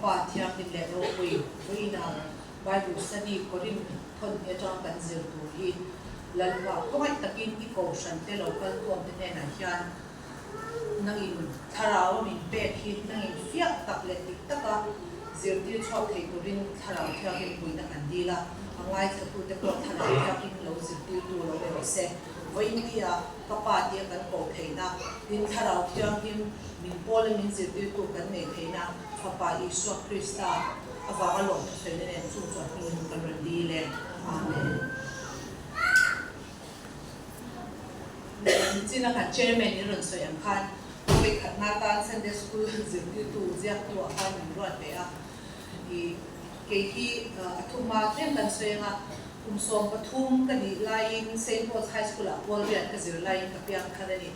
Pa Thianghlim leh Ropui vawiina Bible study Korinth thawnhni atanga kan zir tur hi Lalpa khawngaih takin i kohhran te lo kal khawm te hnenah hian nangin thlarau a min pek hi nangin fiah tak leh dik taka zirtir chhuak thei turin Thlarau Thianghlim puihna kan dil a, a ngaithlatute pawh Thlarau Thianghlim lo zirtirtu lo ni rawh se. Vawiinnia ka pa tia kan koh theihna, tin Thlarau Thianghlim min pawl a min zirtirtu kan neih theihna Fapa Isua Krista avanga lawmthu sawiina nen chung chuan hmingin kan rawn dil e. Amen. Nichina kan Chairman in rawn sawi ang khan vawi khatna atan Sunday School zirtirtu ziaktu ah khan min ruat ve a, i kei hi a thuma tlem kan sawi ang a, kum 13 ka nih laiin Saint Paul's High School ah Pawlriat ka zir laiin ka piang thar a ni.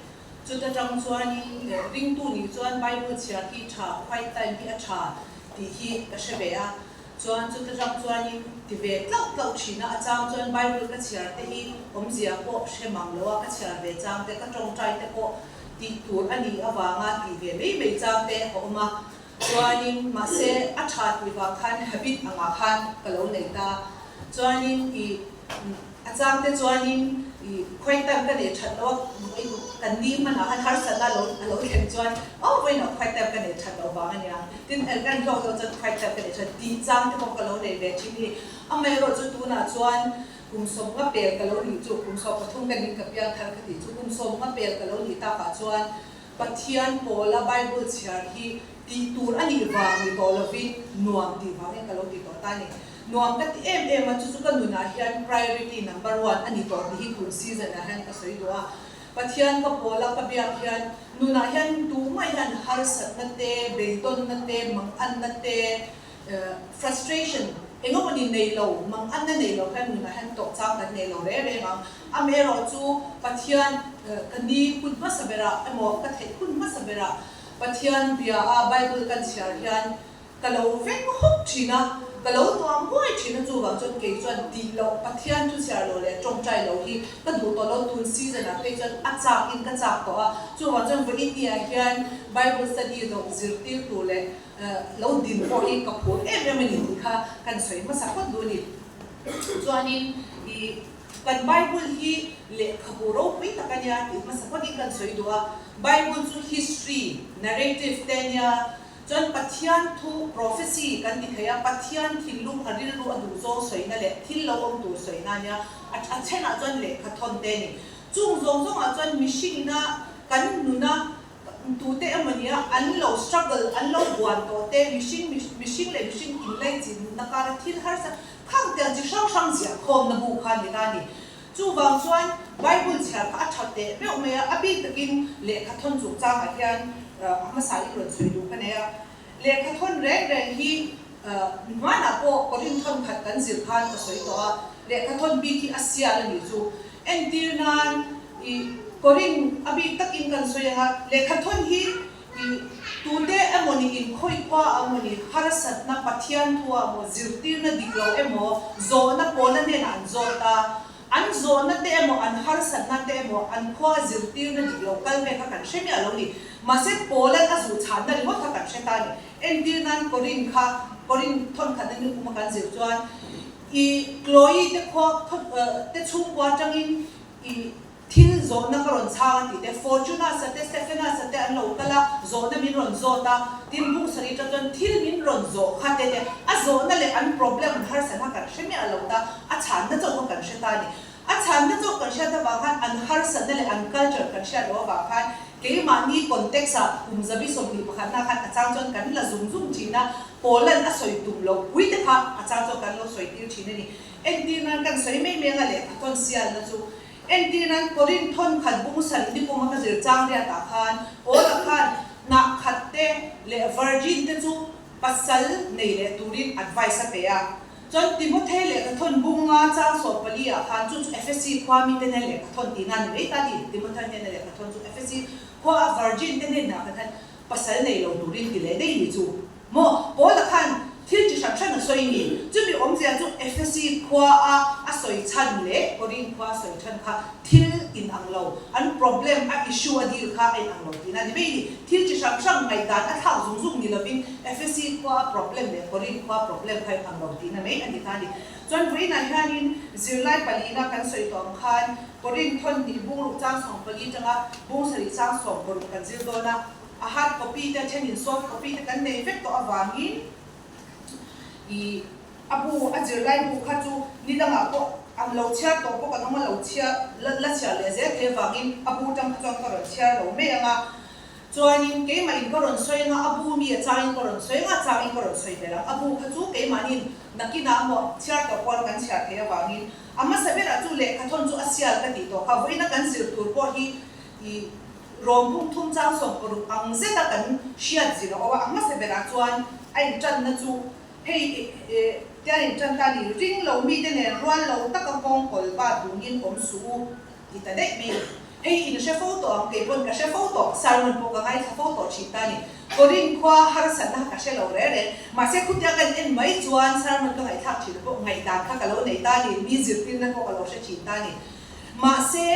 Chuta tang chuanin ringtu nih chuan Bible chhiar hi tha, quiet time hi a tha tih hi ka hre ve a, Chuan chuta tang chuanin ti ve tlauh tlauh thin a, a chang chuan Bible ka chhiar te hi awmzia pawh hre mang lo a, ka chhiar ve chang te, ka tawngtai te pawh tih tur a nih avanga tih ve mai mai chang te a awm a. Chuanin mahse a tha tih vang khan habit angah khan ka lo nei ta. Chuanin i A chang te chuanin i khuai tan ka nei that lo a, kan ni hmanah khan harsatna lo a lo thlen chuan aw vawiin ah khuai tan ka nei that loh vang a nia, tin kan hlawk deuh chuan khuai tan ka nei that tih chang te pawh ka lo nei ve thin hi. Amaherawh chu tunah chuan kum 50 pel ka lo nih chu, kum 13 ka ning ka piang thar ka tih chu, kum 50 pel ka lo nih takah chuan Pathian pawla Bible chhiar hi tih tur a nih vang ni tawh lovin nuam tih vangin ka lo ti tawh ta a ni. Nuam ka ti em em a, chu chu ka nunah hian priority number one a ni tawh tih hi tun season ah hian ka sawi duh a. Pathian ka pawla ka biak hian nunah hian tumah hian harsatna te, beidawnna te, manganna te, frustration engemawni nei lo, manganna nei lo hian nunah hian tawh chang kan nei lo reng reng ang. Amaherawhchu Pathian ka ni hun hmasa berah emaw ka theih hun hmasa berah Pathian bia a Bible kan chhiar hian ka lo veng hawk thin a, ka lo nuam huai thin a, chuvang chuan kei chuan tih loh Pathian thu chhiar lo leh tawngtai lo hi ka duh tawh lo, tun season ah phei chuan a chak in ka chak tawh a, chuvang chuan vawiin ni ah hian Bible study zawk zirtir tur leh lo din pawh hi ka phur em em a ni tih kha kan sawi hmasa phawt duh a ni. Chuanin i kan Bible hi lehkhabu ropui tak a nia tih hmasa phawtin kan sawi duh a, Bible chu history, narrative te a nia, Chuan Pathian thu, prophecy, kan ti thei a, Pathian thinlung a rilru a duh zawng sawina leh thil lo awm tur sawina a nia, a a thenah chuan lehkha thawn te a ni. Chung zawng zawngah chuan mihringina kan nuna tute emaw nia an lo struggle, an lo buan tawh te, mihring mihring leh mihring inlaichinna kara thil harsa khang tiang chi hrang hrang ziah khawmna bu kha a ni ta a ni. Chuvang chuan Bible chhiar kha a tha teh meuh mai a, a bik takin lehkha thawn chungchangah hian a hmasa in rawn sawi duh ka nei a. Lehkha thawn reng reng hi hmanah pawh Korin thawn khat kan zir khan ka sawi tawh a, lehkha thawn bik hi a sial a nih chu. Entir nan i Korin a bik takin kan sawi ang a, lehkha thawn hi I tute emawni inkhawihkhua amawni harsatna Pathian thua emaw zirtirna dik lo emaw zawhna pawla hnenah an zawt a, an zawhna te emaw an harsatna te emaw an khua zirtirna dik lo kal ve kha kan hre miah lo ni. Mahse Pawlan a zuh chhanna ringawt kha kan hre ta a ni. Entir nan Korin kha Korin thawnkhatna ni kuma kan zir chuan i Chloe te khua te chhungkua atangin i Thil zawhna ka rawn chhang a tih te, Fortunas-a te, Stephanas-a te an lo kal a, zawhna min rawn zawt a, tin Bungsari tan chuan thil min rawn zawh kha te te, a zawhna leh an problem an harsatna kan hre miah lo ta, a chhanna chauh kha kan hre ta a ni. A chhanna chauh kan hriat avang khan an harsatna leh an culture kan hriat loh avang khan keimahni context-ah kum 21na khan a chang chuan kan la zung zung thin a, Poland a sawi tum loh pui te kha a chang chuan kan lo sawi tir thin a ni. Entir nan kan sawi mai mai anga lehkha thawn sialna chu Entir nan Korin thawn khat bung sarih ni kuma ka zir chang riatah khan Paula khan hnah khat te leh virgin te chu pasal nei leh turin advice a pe a. Chuan Timothy lehkha thawn bung nga chang 14 ah khan chu chu Ephesi khua mite nen lehkha thawn tihna a ni mai ta ni. Timothy hnena lehkha thawn chu Ephesi khua a virgin te hnenah khan pasal nei lo turin ti leh daih ni chu maw. Paula khan. Thil chi hran hran a sawi ni. Chumi awmzia chu Ephesi khua a a sawi chhan leh Korin khua a sawi chhan kha thil in ang lo, an problem a issue a deal kha a in ang lo tihna a ni mai ni. Thil chi hrang hrang ngaihdan a thlak zung zung ni lovin Ephesi khua a problem leh Korin khua a problem kha in ang lo tihna mai a ni ta a ni. Chuan vawiinah hianin zirlai palina kan sawi tawh ang khan Korin thawn hnih bungruk chang 14 tanga bung sarih chang 16 kan zir dawn a. A hard copy te thenin soft copy te kan nei vek tawh avangin i a bu a zirlai bu kha chu ni dangah pawh ang lo chhiar tawh pawh kan awm a lo chhiar la la chhiar leh zel thei avangin a bu tang kha chuan ka rawn chhiar lo mai ang a. Chuanin keimah in ka rawn sawi anga a bu mi a changin ka rawn sawi anga a changin ka rawn sawi vel ang. A bu kha chu keimahnin nakinah emaw chhiar tawh pawn kan chhiar thei avangin a hmasa berah chu lehkhathawn chu a sial ka tih tawh kha vawiina kan zir tur pawh hi i Rawng bung thum chang 16 ang zeta kan hriat zir a awm a, a hmasa berah chuan a intanna chu hei tia intan ta ni, ring lo mite nen rual lo taka nghawng kawl bat dungin awm suh u ti ta daih mai. Hei in hre fo tawh ang, kei pawn ka hre fo tawh, sermon pawh ka ngaithla fo tawh thin ta ni. Korin khua harsatna kha ka hre lo reh reh, mahse khutia kan en mai chuan sermon ka ngaihthlak thin pawh ngaihdan kha ka lo nei ta ni, mi zirtirna pawh ka lo hre thin ta ni. Mahse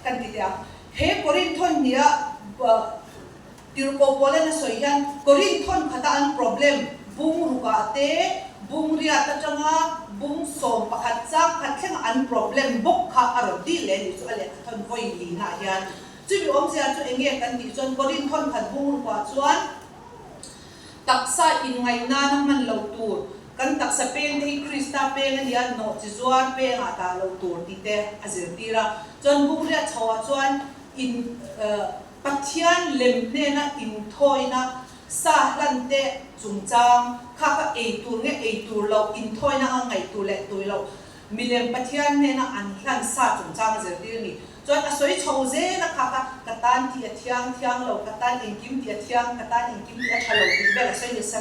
kan ti teh ang. He Korinthon nia Tirhkoh Paulan a sawi hian Korinthon khata an problem bung rukah te, bung riat atanga bung 11 chang khat thlenga an problem bawk kha a rawn dil leh a nih chu a lehkhathawn vawi lina hian. Chumi awmzia chu eng nge kan tih chuan Korinthon khat bung rukah chuan taksa inngaih nana hman loh tur, Kan taksa peng te hi Krista peng a nia, nawhchi zuar pengah dah loh tur tih te a zirtir a. Chuan Bungriat chho ah chuan in Pathian lem hnena inthawina sa hlan te chungchang kha kha ei tur nge ei tur loh, inthawina anga ngaih tur leh tui loh milem Pathian hnena an hlan sa chungchang a zirtir a ni. Chuan a sawi chho zel a kha kha ka tan tih a thiang thiang lo, ka tan engkim tih a thiang, ka tan engkim tih a tha lo tih vel a sawi ni sa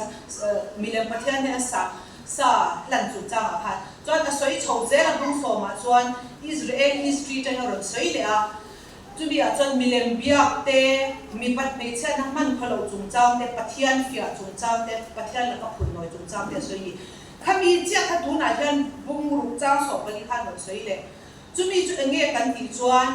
milem Pathian hian a sa sa hlan chungchangah khan. Chuan a sawi chho zel a hnung sawmah chuan Israel history tang a rawn sawi leh a, chumi ah chuan milem biak te, mipat hmeichhiatna hman khaw loh chungchang te, Pathian fiah chungchang te, Pathian laka phunnawi chungchang te a sawi ni. Khami chiah kha tunah hian bungruk chang 14 khan rawn sawi leh. Chumi chu eng nge kan tih chuan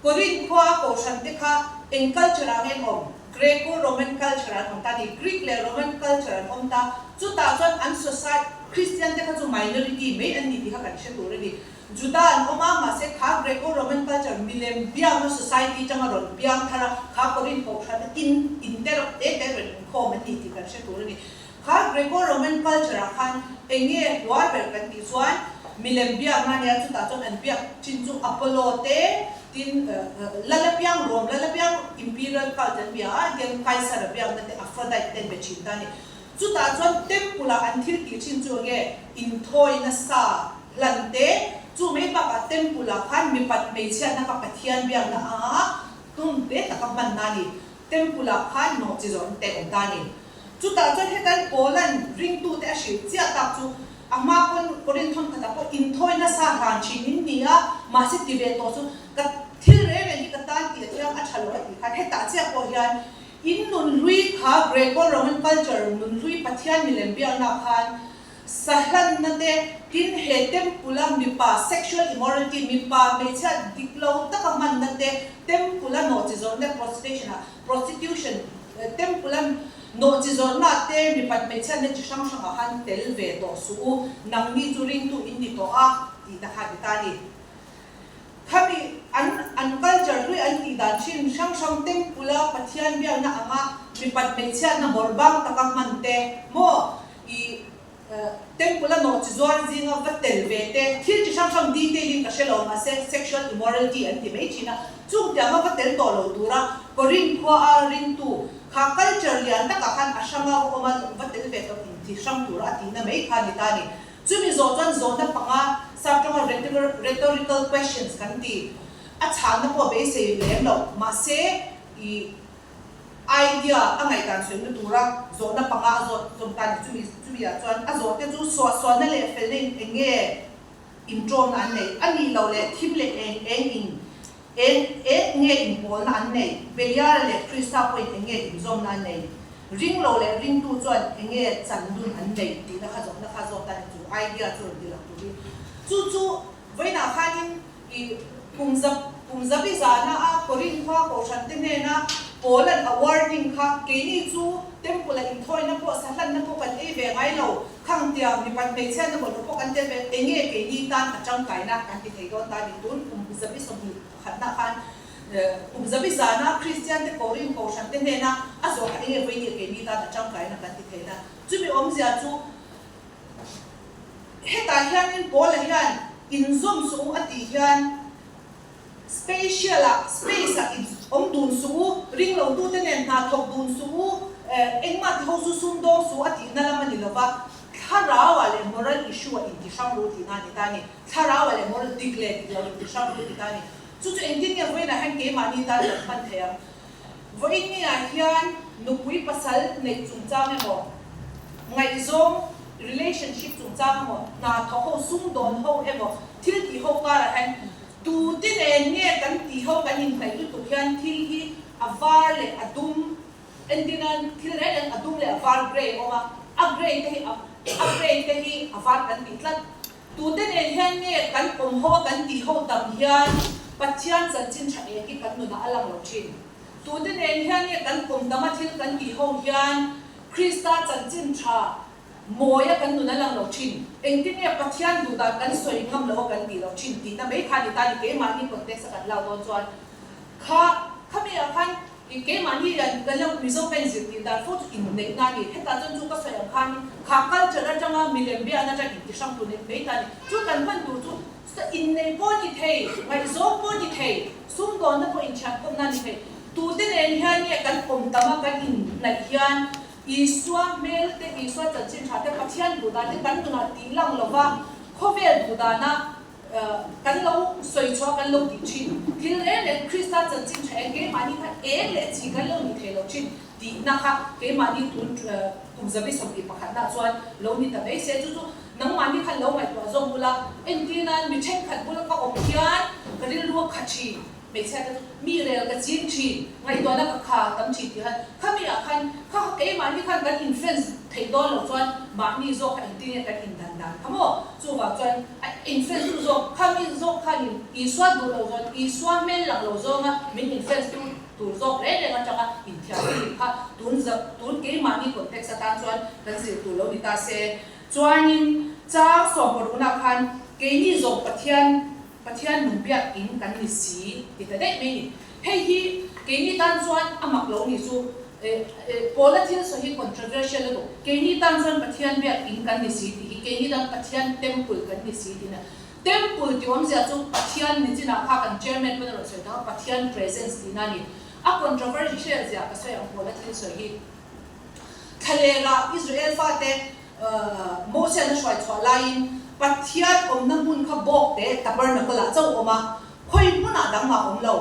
Korin khua kohhran te kha eng culture ah nge an awm? Greco-Roman culture ah an awm ta a ni. Greek leh Roman culture an awm ta. Chutah chuan an society, Christian te kha chu minority mai an ni tih kha kan hre tur a ni. Juda an awm a, mahse kha Greco-Roman culture milem biakna society tanga rawn piang thar a, kha Korin kohhran a in interrupt te te rawn inkhawm an ni tih kan hre tur a ni. Kha Greco-Roman culture ah khan eng nge hluar ber kan tih chuan milem biakna ania, chutah chuan an biak thin chu Apollo te, tin Lalapiang Rome, Lalapiang Imperial cult an bia a, tian Kaisar a biakna te Aphrodite te an be thin ta a ni. Chutah chuan temple ah an thil tih thin chu eng nge inthawina sa hlan te, chu mai bakah temple ah khan mipat hmeichhiatna kha Pathian biakna anga tum te taka hmanna a ni. Temple ah khan nawhchi zawrh te awm ta a ni. Chutah chuan hetan Paulan ringtute a hrilh chiah tak chu a hma pawn Korin thawn khatah pawh inthawi nasa hlan thin in ni a, mahse ti ve tawh chu ka thil reng reng hi ka tan tih a thiang a tha lo a tih khan hetah chiah pawh hian in nun hlui kha Greco-Roman culture nun hlui Pathian milem biakna khan sahlanna te tin he temple a mipa sexual immorality mipa hmeichhia dik lo taka hmanna te temple a nawhchi zawrhna prostitution ah prostitution Temple a nawhchi zawrhna te mipat hmeichhiatna chi hrang hrangah khan tel ve tawh suh u, nangni chu ringtu in ni tawh a tihna kha ti ta a ni. Khami an an culture hlui an tih dan thin hrang hrang temple a Pathian biakna anga mipat hmeichhiatna bawrhbang taka hman te maw i Temple a nawhchi zuar zinga va tel ve te, thil chi hrang hrang detail in ka hre lo mahse sexual immorality an ti mai thin a, chung tianga va tel tawh lo tura Korin khua a ringtu kha culture lian takah khan a hranga va awm a, va tel ve tawh inti hrang tura a tihna mai kha a ni ta a ni. Chumi zawh chuan zawhna panga saptawnga rhetorical questions kan ti a chhanna pawh beisei lem lo mahse i Idea a ngaihdan sawina tura zawhna panga a zawt zawm ta ni. Chumi chumi ah chuan a zawh te chu suahsualna leh felna in eng nge inṭawmna an neih a nih loh leh thim leh eng eng in eng eng nge inpawlna an neih, Beliara leh Krista pawhin eng nge inzawmna an neih. Ring lo leh ringtu chuan enge chan dun an nei tihna kha zawhna kha zawk tan chu idea chu rawn ti lang turin chu chu vawiinah khanin i kum za kum zabi zana a Korinth khua kohhran te hnena Paula'n a warning kha keini chu temple a inthawina pawh sahlanna pawh kan ei ve ngai lo khang tiang mipat hmeichhia na bawlhhlawh pawh kan tel ve enge keini tan a tangkaina kan ti thei dawn ta ni tun kum zabi 20 pakhatna khan Kum zabi zana Kristian te Korin kohhran te hnena a zawh kha enge vawi nge keini tan a tangkaina kan ti theihna. Chumi awmzia chu hetah hianin Paula hian inzawm suh u a tih hian spatial ah space ah in awm dun suh u, ring lo tute nen hna thawk dun suh u, engmah ti ho chu sum dawng suh u a tihna lam a ni lova, thlarau ah leh moral issue ah intihrang ru tihna a ni ta a ni. Thlarau ah leh moral dik leh dik lo intihrang ru ti ta a ni. Chu chu engtin nge vawiinah hian keimahni tan kan hman thei ang? Vawiin niah hian nupui pasal neih chungchang emaw, ngaihzawng, relationship chungchang emaw, hna thawk ho, sumdawn ho emaw, thil tih ho karah hian tute nen nge kan tih ho kan inhnaih lutuk hian thil hi a var leh a dum, entirnan thil reng reng a dum leh a var, grey, a awm a, a grey te hi a grey te hi a var kan tih tlat. Tute nen hian nge kan awm ho a kan tih ho tam hian Pathian chanchin tha eng hi kan nunah a lang lo thin. Tute nen hian nge kan awm tam a thil kan tih ho hian Krista chanchin tha mawi a kan nun a lang lo thin. Engtin nge Pathian duh dan kan sawi ngam lo a kan tih lo thin tihna mai kha a ni ta ni keimahni context a kan lak dawn chuan kha khami ah khan I keimahni hian kan lo Mizo ka inzirtir dan fo chu inneihna a ni. Hetah chuan chu ka sawi ang khanin kha culture atanga milem biakna atang inti hrang tur mai ta a ni. Chu kan hman tur chu chutah inneih pawh a ni thei, ngaihzawng pawh a ni thei, sumdawnna pawh inthiankhawmna a ni thei. Tute nen hian nge kan awm tam a kan inhnaih hian Isua hmel te, Isua chanchin tha te, Pathian duh dan te kan nunah tih lang lova khawvel duh dana Kan lo sawi chhuah kan lo tih thin. Thil reng reng Krista chanchin tha eng keimahni kha eng leh chi kan lo ni thei lo thin tihna kha keimahni tun kum 21 nah chuan lo ni ta mai se. Chu chu nangmahni khan lo ngaihtuah zawng ula, entirnan mi thenkhat bula ka awm hian ka rilru a kha thin. Hmeichhia te chu mi rel ka ching thin, ngaihtuahna ka kha tam thin tih khan khami ah khan kha keimahni khan kan influence theih dawn loh chuan mahni zawk kha engtin nge kan indan dan kha maw? Chuvang chuan a influence tu zawk khami zawk khanin Isua duh loh zawn Isua hmel lang lo zawnga min influence tu tur zawk reng reng atanga inthiam a nih kha tun zap tun keimahni context atan chuan kan zir tur lo ni ta se. Chuanin chang sawmparukna khan keini zawk Pathian Pathian nung biak in kan ni si ti ta daih mai ni. Hei hi keini tan chuan a mak lo ni chu Paula thil sawi hi controversial lutuk. Keini tan chuan Pathian biak in kan ni si tih hi keini tan Pathian temple kan ni si tih na. Temple tih awmzia chu Pathian ni chinah kha kan chairman pawn a rawn sawi ta kha Pathian presence tihna a ni. A controversial zia ka sawi ang Paula thil sawi hi. Thlalera Israel fate Mosian a hruai chhuah laiin Pathian awmna hmun kha bawk te tabernacle ah chauh awm a, khawi hmunah dang mah awm lo.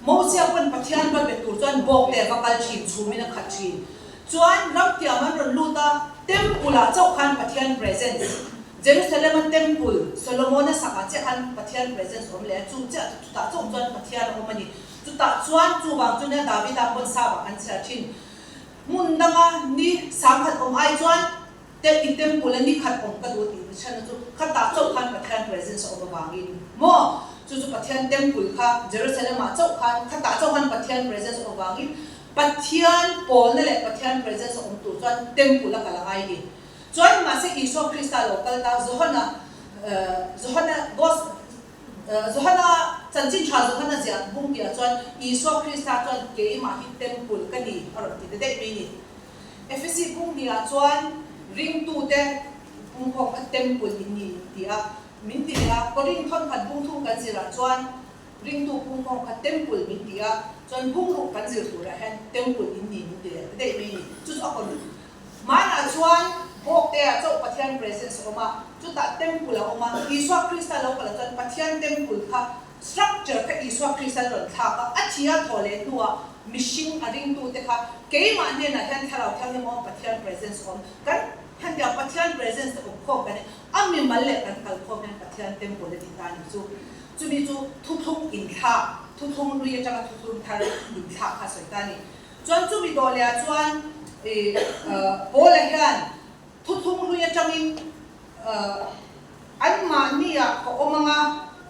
Mosia pawn Pathian va be tur chuan bawk te va kal thin, chhumin a khat thin. Chuan ramtiam an rawn lut a, temple ah chauh khan Pathian presence, Jerusalem a temple Solomon a sak ah chiah khan Pathian presence awm leh a, chu chiah chu chutah chauh chuan Pathian a awm a ni. Chutah chuan chuvang chu nia Davida pawn Sabbath an chhiar thin. Hmun danga ni sangkhat awm ai chuan te i temple a ni khat awm ka duh tih chhanna chu khatah chauh khan Pathian presence a awm avangin maw chu chu Pathian temple kha Jerusalem ah chauh khan khatah chauh khan Pathian presence a awm avangin Pathian pawlna leh Pathian presence a awm tur chuan temple a kal a ngai ni. Chuan mahse Isua Krista lo kal ta Johana Johana Gospel Johana, Chanchin Tha Johana ziah bung tihah chuan Isua Krista chuan keimah hi temple ka ni a rawn ti ta daih mai ni. Efesi bung tihah chuan ringtute pumkhawm kha temple in ni ti a min ti leh a, Korinth thawnkhat bung thum kan zirah chuan ringtu pumkhawm kha temple min ti a, chuan bungruk kan zir turah hian temple in ni min ti leh ta daih mai ni. Chu chu a kawn Hmanah chuan Bawktea chauh Pathian presence a awm a, chutah temple a awm a, Isua Krista lo kal ah chuan Pathian temple kha structure kha Isua Krista rawn thlak a, a thi a thawh leh hnuah mihring a ringtute kha keimah hnenah hian Thlarau Thianghlim a awm Pathian presence a awm kan han ti a, Pathian presence te awm khawm kan a mimal leh kan kal khawm hian Pathian temple a ti ta a ni chu. Chumi chu thuthlung inthlak, thuthlung hlui atanga thuthlung thar inthlak kha a sawi ta a ni. Chuan chumi dawh leh ah chuan. I Paula hian thuthlung hlui atangin anmahniah ka awm anga,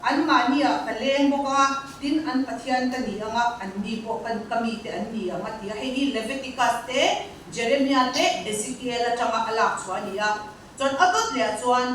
anmahniah ka leng bawk anga, tin an Pathian ka ni anga, anni pawh ka ka mite an ni ang a ti a. Hei hi Leviticus te, Jeremia te, Ezekiel atanga a lak chhuah a ni a. Chuan a dawt leh ah chuan,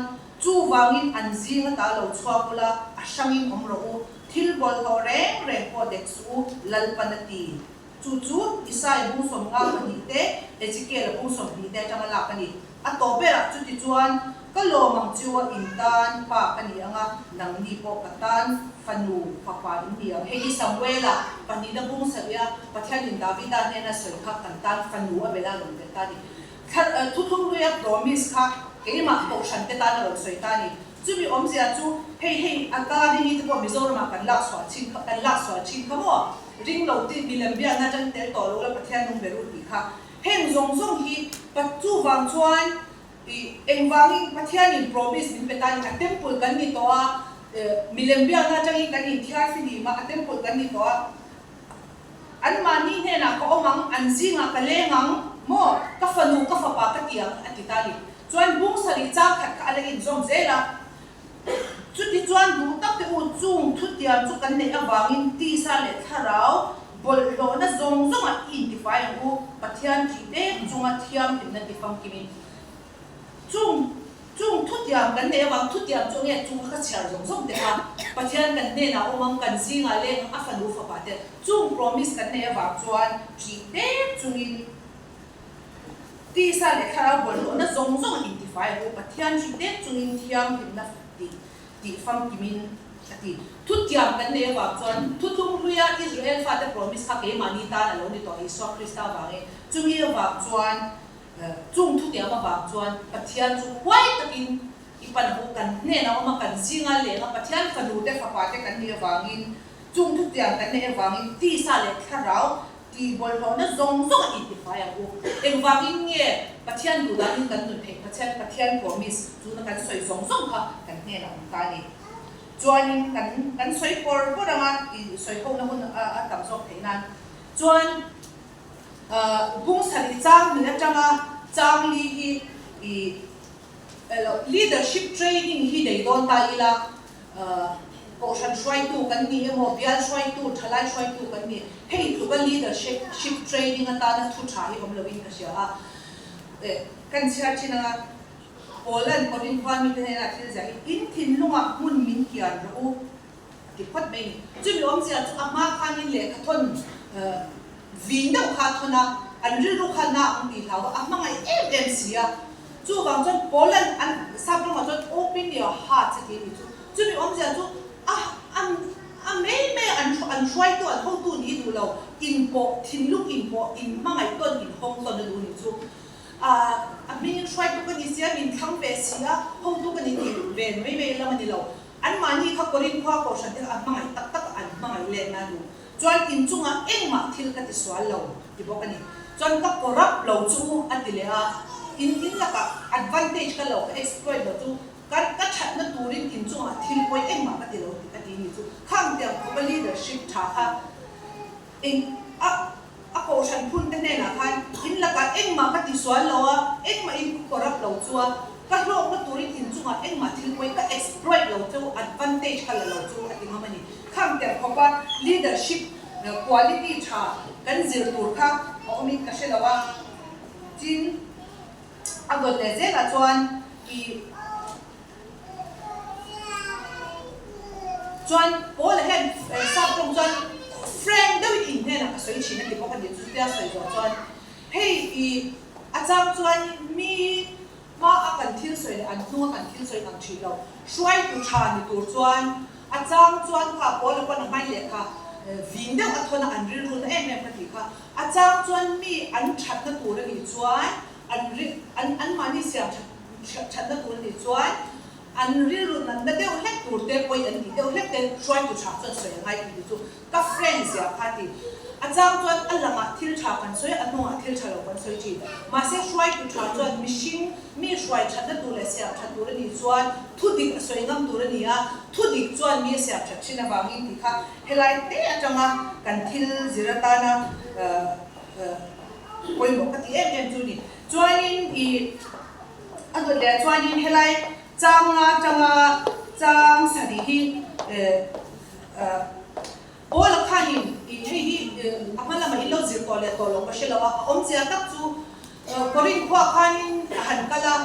Chuvangin an zing ata lo chhuak ula, a hrangin awm rawh u, thil bawlhhlawh reng reng pawh dek suh u, Lalpan a ti. Chu chu Isai bung 52 te, Ezekiel-a bung 20 te atanga lak a ni. A tawp berah chuti chuan, Ka lawm ang chu a in tan pa ka ni ang a, nangni pawh ka tan fanu fapa in ni ang. Hei hi Samuela pahnihna bung sarih a Pathianin Davida hnena sawi kha kan tan fanu a bela rawn tel ta a ni. Thlar thuthlung hluia promise kha keimah kohhran te tan a rawn sawi ta a ni. Chumi awmzia chu hei hei a ka ring i te pawh Mizoramah kan lak chhuah chin kha kan lak chhuah thin kha maw? Ring lo ti milem biakna atang tel tawh lo la Pathian nung ber u tih kha. Heng zawng zawng hi pa chuvang chuan i engvangin Pathianin promise min pe ta ni a temple kan ni tawh a milem biakna atangin kan inthiar fihlim a a temple kan ni tawh a. Anmahni hnenah ka awm ang, an zingah ka leng ang, maw, ka fanu, ka fapa ka ti ang, a ti ta a ni. Chuan bung sarih chang khat kha a la inzawm zel a. Chuti chuan duh tak te u, chung thutiam chu kan neih avangin tisa leh thlarau bawlhhlawhna zawng zawngah i intifai ang u, Pathian thih tek chunga thianghlimna tifamkimin. Chung chung thutiam kan neih avang thutiam chu nge chung kha ka chhiar zawng zawng teh a, Pathian kan hnenah awm ang, kan zingah leng ang, a fanu fapa te chung promise kan neih avang chuan ṭih tek chungin tisa leh thlarau bawlhhlawhna zawng zawng a intifai ang u, Pathian ṭih tek chungin thianghlimna tih tih famkimin a ti. Thutiam kan neih avang chuan thuthlung hluia Israel fate promise kha keimahni tan a lo ni tawh Isua Krista avangin chumi avang chuan Chung thutiam avang chuan Pathian chu huai takin i pan ang u, kan hnenah awm a, kan zinga leng a, Pathian fanu te fapa te kan nih avangin, chung thutiam kan neih avangin tisa leh thlarau tih bawlhhlawhna zawng zawng a intifai ang u. Engvangin nge Pathian duh danin kan nun theih? Pathian Pathian promise tuna kan sawi zawng zawng kha kan hnenah awm ta a ni. Chuanin kan kan sawi pawr pawr ang a, i sawi hona hun a tam zawk theih nan chuan, Bung sarih chang hnih atanga chang li hi i leadership training hi nei dawn ta ila, kohhran hruaitu kan ni emaw, bial hruaitu, thalai hruaitu kan ni, hei tluka leadership training atana thu tha hi awm loin ka hria a. Kan chhiar thin anga Poland Korin khua mite hnenah thil ziah hi in thinlungah hmun min kian rawh u. A ti phawt mai a ni. Chumi awmzia chu a hma khanin lehkha thawn vin deuh kha a thawn a, an rilru kha na ang tih hlau a, a hmangaih em em si a. Chuvang chuan Poland an sap rawngah chuan open your hearts a ti a ni chu. Chumi awmzia chu a a mai mai an an hruaitu an hotu ni duh lo, inpawh, thinlung inpawh, inhmangaih tawn, inhawng tawn a duh a ni chu. A a hmingin hruaitu ka ni si a, min thlang ve si a, hotu ka ni tih ve mai mai lam a ni lo. Anmahni kha Korin khua kohhran te kha a hmangaih tak tak a, an hmangaih let na duh. Chuan inchungah engmah thil ka ti sual lo ti bawk a ni. Chuan ka corrupt lo chu u a ti leh a, in in lakah advantage ka lo, ka exploit lo chu ka ka thatna turin inchungah thil pawi engmah ka ti lo tih a ti ni chu. Khang tiang khawpa leadership tha kha eng a a kohhran phun te hnenah khan in lakah engmah ka ti sual lo a, engmah in ka corrupt lo chu a, ka hlawkna turin inchungah engmah thil pawi ka exploit lo chu, advantage ka la lo chu a ti ngam a ni. Khang ter khawpa leadership quality tha kan zir tur kha a awmin ka hre lo a, tin a dawt leh zelah chuan i Chuan Paul a hian sap tawng chuan frank deuhin in hnenah ka sawi thin a ti bawk a ni. Chutia sawi zawh chuan hei i a chang chuan mi hma a kan thil sawi leh an hnung a kan thil sawi ang thin lo. Hruaitu tha ni tur chuan a chang chuan kha Paul a pawn a hmai leh kha vin deuh a thawn a an rilru na em em ka tih kha. A chang chuan mi an thatna tur a nih chuan an ri an anmahni siam that Thatna tur a nih chuan an rilru natna deuh hlek tur te pawi an tih deuh hlek te hruaitu tha chuan sawi a ngai tih te chu ka friend zia kha a ti. A chang chuan a langah thil tha kan sawi a, a hnungah thil tha lo kan sawi thin. Mahse hruaitu tha chuan mihring mi hruai thatna tur leh siam that tur a nih chuan thu dik a sawi ngam tur a ni a, thu dik chuan mi a siam that thin avangin tih kha helai te atanga kan thil zir atana. pawimawh ka ti em em chu ni. Chuanin i a dawt leh chuanin helai chang nga tanga chang sarih hi Paula khanin i hei hi a hma lamah in lo zir tawh leh tawh loh ka hre lo a, a awmzia tak chu Korinth khuaah khanin a han kal a,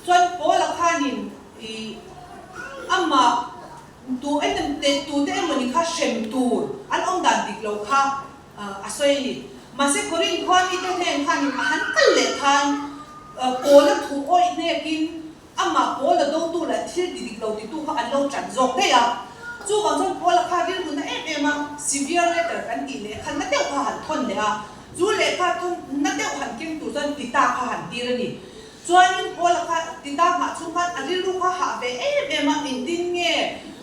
chuan Paula khanin i amah tu em te tute emawni kha hrem tur an awm dan dik lo kha a sawi a ni. Mahse Korinth khua mite hnen khanin a han kal leh khan Paula thu awih hnekin Amah Paula dotu leh thil ti dik lo titu kha an lo ṭan zawk daih a. Chuvang chuan Paula kha rilru na em em a, severe letter kan tih lehkha na deuh kha han thawn leh a. Chu lehkha thawn na deuh han keng tur chuan Tita kha han tir a ni. Chuanin Paula kha Tita nghah chhung khan a rilru kha hah ve em em a, engtin nge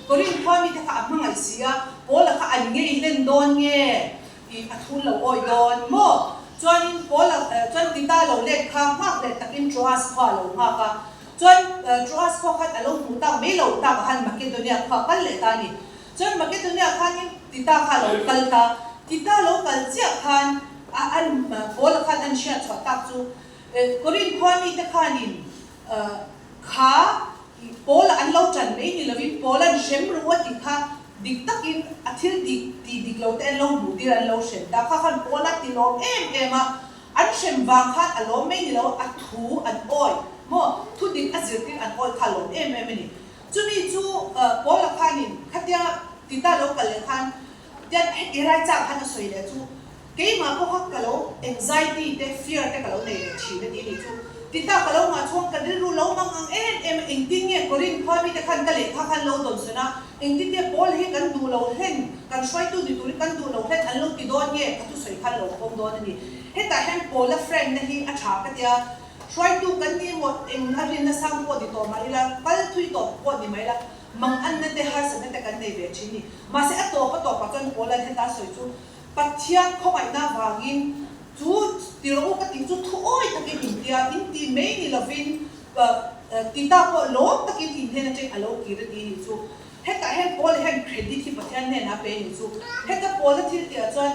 Korinth khua mite kha a hmangaih si a, Paula kha an ngei hlen dawn nge? I a thun lo awi dawn maw? Chuanin Paula chuan Tita lo let kha nghak leh takin Troas khua a lo nghak a. Chuan Troas khua khan a lo hmuh tak mai lo tak ah khan Makedonia khua kal leh ta a ni. Chuan Makedonia khanin Tita kha a lo kal ta. Tita lo kal chiah khan a an Paula khan an hriat chhuah tak chu Korinth khua mite khanin kha Paula an lo ṭan mai ni lovin Paula'n hrem ru a tih kha dik takin a thil dik tih dik lo te an lo hmuh tir an lo hrem ta kha khan Paula ti lawm em em a, an hrem vang khan a lawm mai ni lo a thu an awi maw thu dik a zirtir an awi kha a lawm em em a ni. Chumi chu Paula khanin khatia Tita lo kal leh khan tian heti rai chak khan a sawi leh chu Keimah pawh kha ka lo anxiety te fear te ka lo nei leh thin a ti nih chu. Ti tak ka lo nghah chuan ka rilru lo mang ang em em a, engtin nge Korinth khua mite khan ka lehkha khan lo dawn sawn a, engtin nge Paul hi kan duh lo hlen, kan hruaitu ni turin kan duh lo hlen an lo ti dawn nge ka thusawi khan lo pawm dawn a ni. Hetah hian Paula friend na hi a tha ka tia, hruaitu kan ni emaw eng a rinna sang pawh ni tawh mah ila, kal thui tawh pawh ni mai ila, manganna te harsatna te kan nei ve thin ni. Mahse a tawp a tawpah chuan Paula'n heta sawi chu Pathian khawngaihna vangin chu ti rawh u ka tih chu thu awi takin in tia, in ti mai ni lovin Tita pawh lawm takin in hnen atangin a lo kir a ti nih chu. Hetah hian Paul hian credit hi Pathian hnenah a pe nih chu. Heta Paula thil tihah chuan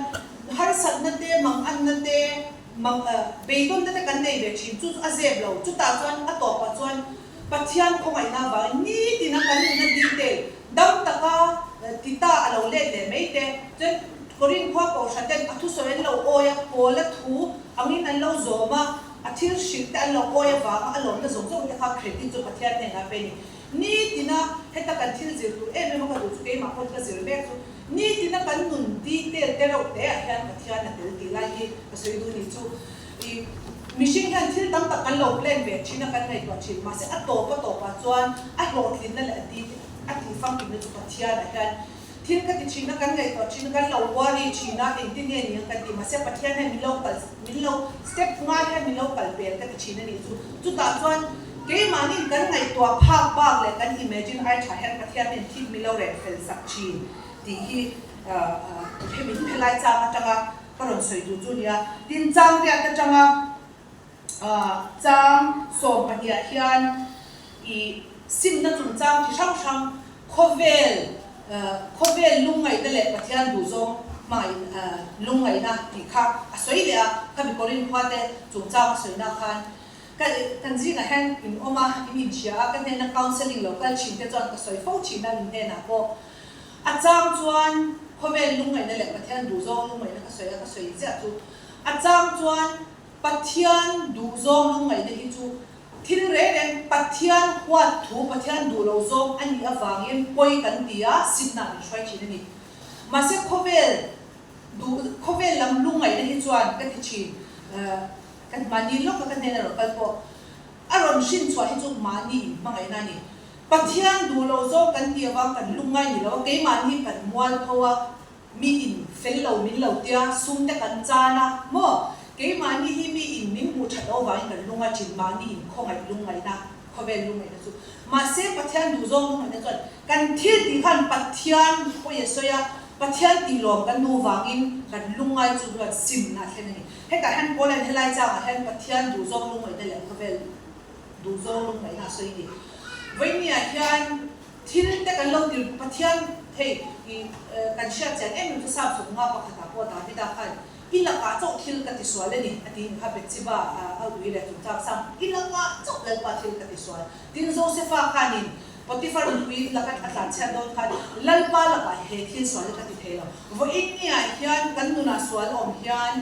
harsatna te, manganna te, mang beidawnna te kan nei ve thin chu chu a zep lo. Chutah chuan a tawpah chuan Pathian khawngaihna vangin nitin a kan nuna detail dam taka Tita a lo let leh mai te, chuan Korinth khua kohhran ten a thusawi an lo awi a, Paula thu angin an lo zawm a, a thil hrilh te an lo awi avanga a lawmna zawng zawng te kha credit chu Pathian hnenah a pe a ni. Nitina heta kan thil zir tur em em a ka duh chu keimah pawn ka zir mek chu nitina kan nun detail te reuh te ah hian Pathian a tel tih lai hi ka sawi duh ni chu. I mihring hian thil tam tak kan lo plan ve thin a, kan ngaihtuah thin. Mahse a tawp a tawpah chuan a hlawhtlinna leh a ti a tih famkimna chu Pathianah hian thil ka ti thin a, kan ngaihtuah thin a, kan lo worry thin a, engtin nge ni ang kan ti. Mahse Pathian hian min lo kal min lo step ngai hian min lo kal pel ka ti thin a nih chu. Chutah chuan keimahniin kan ngaihtuah phak bak leh kan imagine ai tha hian Pathian hian thil min lo rel fel sak thin tih hi hemi helai chang atanga Ka rawn sawi duh chu nia. Tin, chang riat atanga chang sawmpahniah hian i simna chungchang chi hrang hrang khawvel khawvel lungngaihna leh Pathian duhzawng hmangaih lungngaihna tih kha a sawi leh a. Khami Korinth khua te chungchang a sawina khan ka kan zingah hian in awm a, in inhria a, ka hnena counselling lo kal thin te chuan ka sawi fo thin a, in hnenah pawh. A chang chuan khawvel lungngaihna leh Pathian duhzawng lungngaihna ka sawi a, ka sawi chiah chu a chang chuan Pathian duhzawng lungngaihna hi chu thil reng reng Pathian huat thu, Pathian duh lo zawng a nih avangin pawi kan ti a, simna min hruai thin a ni. Mahse khawvel duh, khawvel lam lungngaihna hi chuan ka ti thin, kan mahni lawka ka hnena rawn kal pawh a rawn hrin chhuah hi chu mahni inhmangaihna a ni. Pathian duh loh zawk kan ti avang kan lungngai ni lo a, keimahni kan mual tho a, mi in fel lo min lo tia, sum te kan chan a, maw? Keimahni hi mi in min hmuh that loh avangin kan lunga thin, mahni in khawngaih lungngaihna, khawvel lungngaihna chu. Mahse Pathian duh zawng lungngaihna chuan kan thil tih khan Pathian pawi a sawi a, Pathian tih lawm kan duh vangin kan lungngai chu chuan simna a thlen a ni. Hetah hian Paul-a'n helai changah hian Pathian duh zawng lungngaihna leh khawvel Duhzawng lungngaihna a sawi ni. Vawinia hian thil te kan lo tir Pathian hei i kan hriat chian em em chu Psalm 51 pakhatah pawh Davida khan. I lakah chauh thil ka tisual a ni, a tiin kha Bethsheba a ui leh chungchang sang, I lakah chauh Lalpa thil ka tisual. Tin, Josefa khanin Potifar nupui laka a tlanchhiat dawn khan, Lalpa lakah he thil sual hi ka ti thei lo. Vawiin niah hian kan nunah sual awm hian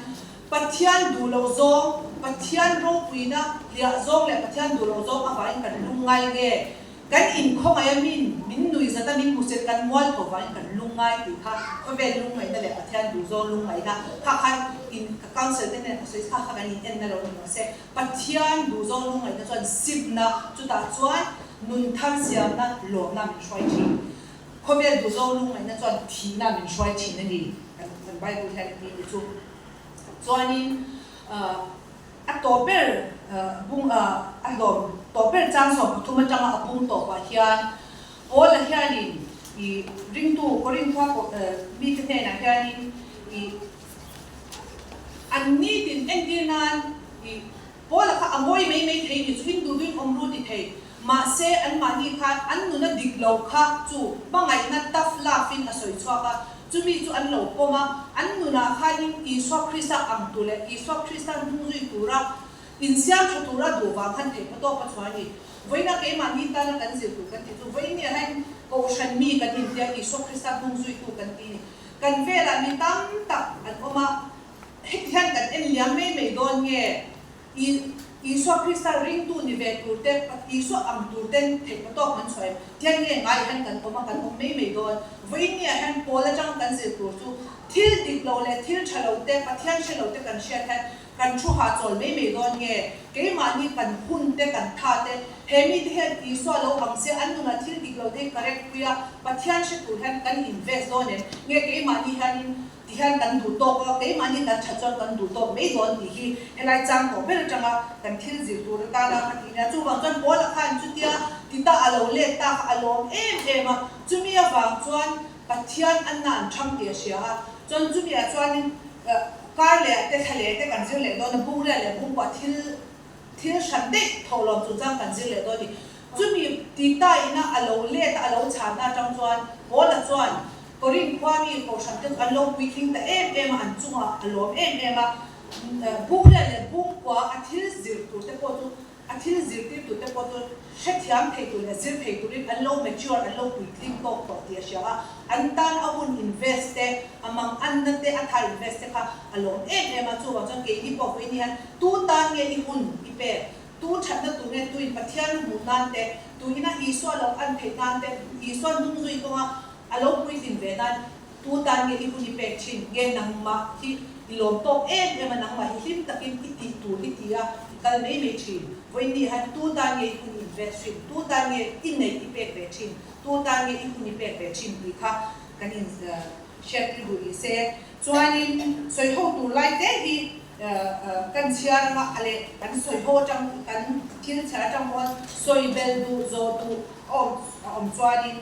Pathian duh loh zawng, Pathian ropuina hliah zawng leh Pathian duh loh zawng avangin kan lungngai nge? Kan inkhawngaih a min min nui zat a min hmusit kan mual tho vangin kan lungngai tih kha khawvel lungngaihna leh Pathian duhzawng lungngaihna kha khan in ka council te hnenah ka sawi kha kha kan in enna lo ni mah se Pathian duhzawng lungngaihna chuan simna chutah chuan nun thar siamna lawmna min hruai thin. Khawvel duhzawng lungngaihna chuan thihna min hruai thin a ni kan Bible hian a ti a ni chu. Chuanin A tawp ber bung a hlawm tawp ber chang 13 atanga a bung tawpah hian Paula hianin i ringtu Korinthua mite hnenah hianin i an nitin entir nan i Paula kha a ngawi mai mai thei ni chu in duh duhin awm ru ti thei mahse anmahni khan an nuna dik lo kha chu hmangaihna tough love in a sawi chhuak a. Chumi chu an lo pawm a, an nunah khanin Isua Krista ang tur leh Isua Krista hnung zui tura insiam tha tura duh vang khan theih hmatawk a chhuah a ni. Vawiina keimahni tana kan zir tur kan tih chu vawiin niah hian Kohhran mi kan intia Isua Krista hnung zuitu kan ti a ni. Kan velah mi tam tak an awm a, heti hian kan en liam mai mai dawn nge? I Isua Krista ringtu ni ve tur te, Isua ang tur ten theih hmatawk kan chhuah em? Tian nge ngai hian kan awm a, kan awm mai mai dawn. Vawiin niah hian Paul atang kan zir tur chu thil dik lo leh thil tha lo te, Pathian hre lo te kan hriat hian kan thu hahchawl mai mai dawn nge? Keimahni kan hun te, kan tha te, he mite hian Isua lo ang se an nunah thil dik lo te hi correct pui a, Pathian hre tur hian kan invest dawn em? Nge keimahni hianin Ti hian kan duh tawk a, keimahni kan that chuan kan duh tawk mai dawn tih hi helai chang tawh ber atanga kan thil zir tur atana ka tih nia. Chuvang chuan Paula khan chutia ti ta a lo let ta kha a lawm em em a, chumi avang chuan Pathian a nan thang tih a hria a, chuan chumi ah chuanin kar leh te thla leh te kan zir leh dawn a, bungrel leh bungkua thil thil hran daih thawhlawm chungchang kan zir leh dawn a ni. Chumi ti ta ina a lo let a, a lo chhanna atang chuan Paula chuan Korinth khua mi kohhran te chu an lo puitling ta em em a, an chungah a lawm em em a. Bungrel leh bungkua a thil zir tur te pawh chu, a thil zirtir tur te pawh chu hrethiam thei tur leh zir thei turin an lo mature, an lo puitling tawk tawh tih a hria a. An tan a hun invest te, a mang anna te, a tha invest te kha a lawm em em a. Chuvang chuan keini pawh vawiin hian tu tan nge i hun i pek? Tu thatna tur nge tuin Pathian hmuh nan te, tuina Isua lo an theih nan te, Isua hnungzui kawnga A lo puitlin ve nan tu tan nge i hun i pek thin nge nangmah hi i lawm tawk em em a, nangmah hi hlim takin i tih tur i ti a, i kal mai mai thin. Vawiin hian tu tan nge i hun i invest thin, tu tan nge i neih i pek ve thin, tu tan nge i hun i pek ve thin tih kha kan in hriat tir duh ni se. Chuanin sawi ho tur lai te hi kan chhiar anga a leh kan sawi ho atang kan thil chhiar atang pawn sawi bel duh zawh duh a awm chuanin.